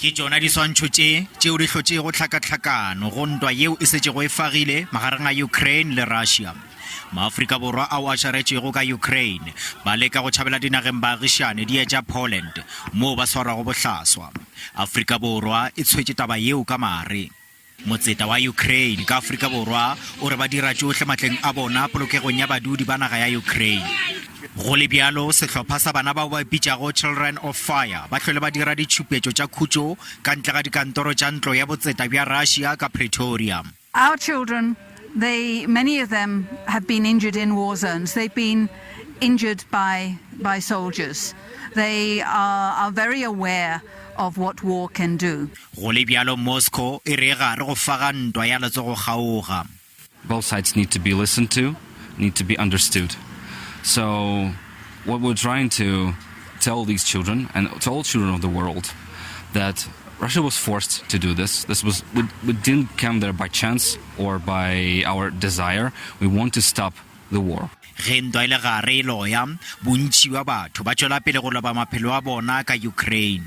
Ke tšona diswantšho tše tšeo di hlotšego tlhakatlhakano go ntwa yeo e setšego e fagile magareng a Ukraine le Russia. Maafrika Borwa ao a šaretšwego ka Ukraine ba leka go tšhabela dinageng baagišane di etša Poland moo ba swarwago bohlaswa. Afrika Borwa e tshwetše taba yeo ka mare. Motseta wa Ukraine ka Afrika Borwa o re ba dira tšohle matleng a bona polokegong ya badudi ba naga ya Ukraine. Go le bjalo, sehlopha sa bana bao ba ipitšago Children of Fire ba hlwele ba dira ditšhupetšo tša khutšo ka ntle ga dikantoro tša ntlo ya botseta bja Russia ka Pretoria. Our children, they, many of them have been injured in war zones. They've been injured by, by soldiers. They are, are very aware of what war can do. Go le bjalo, Moscow e re e gare go faga ntwa ya letsogo-kgaoga. Both sides need to be listened to, need to be understood. So what we're trying to tell these children and to all children of the world that Russia was forced to do this. This was we, we didn't come there by chance or by our desire. We want to stop the war. Ge ntwa e le gare e loya, bontši bja batho ba tšwela pele go loba maphelo a bona ka Ukraine.